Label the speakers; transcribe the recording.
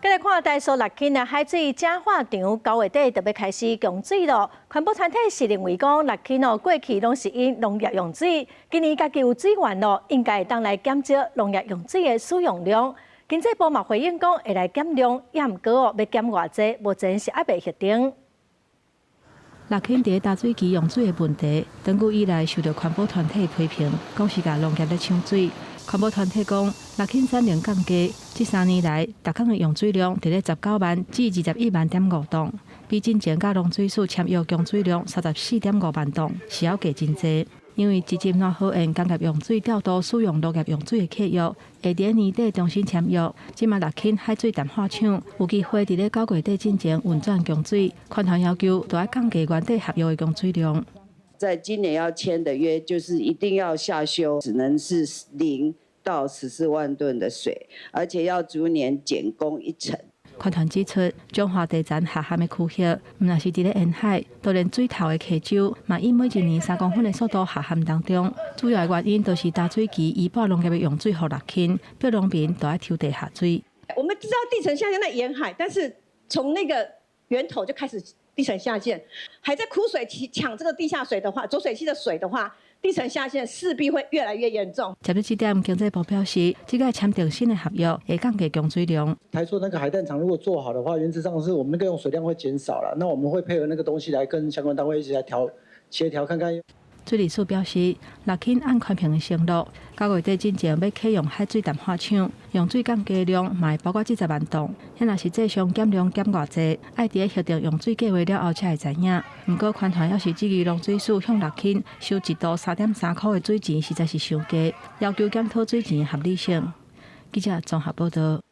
Speaker 1: 來看台塑六輕的海水淨化廠9月底就欲開始供水囉。環保團體是認為講，六輕哦過去攏是因農業用水，今年家己有水源囉，應該會當來減少農業用水的使用量。經濟部嘛回應講，會來減量，也毋過哦欲減偌濟，目前是猶未核定。
Speaker 2: 六輕佇淡水墘用水的問題，長久以來受到環保團體批評，講是共農業咧搶水。環保團體講，六輕產能降低，這3年來，逐工的用水量佇咧19萬至21萬點5噸，比進前佮農水署簽約供水量34.5萬噸是猶低真濟。因為直接爛好用工業用水調度使用農業用水的契約，會佇年底重新簽約。這馬六輕海水淡化廠有機會佇咧9月底進前運轉供水，環團要求著愛降低原底合約的供水量。
Speaker 3: 在今年要簽的約，就是一定要下修，只能是0到14萬噸的水，而且要逐年減供一成。
Speaker 2: 環團指出，彰化地層下陷的區域，毋但是佇咧沿海，就連水頭的溪洲，嘛以每一年3公分的速度下陷當中。主要的原因就是淡水墘移撥農業的用水予六輕，逼農民都愛抽地下水。
Speaker 4: 我們知道地層下陷在沿海，但是從那個源頭就開始地層下陷，還在枯水期搶這個地下水的話，濁水溪的水的話，地層下陷勢必會越來越嚴重。
Speaker 2: 針對這點，經濟部表示，這個簽訂新的合約會降低供水量。
Speaker 5: 台塑那個海淡廠如果做好的話，原則上是我們那個用水量會減少了。那我們會配合那個東西來跟相關單位一起來調協調看看。
Speaker 2: 水利署表示，六輕按寬頻的承諾，9月底進前欲啟用海水淡化廠，用水降低量嘛會包括這10萬噸。遐若實際上減量減偌濟，愛佇咧核定用水計畫了後才會知影。毋過，環團猶是質疑農水署向六輕收一度3.3箍的水錢，實在是傷低，要求檢討水錢的合理性。記者綜合報道。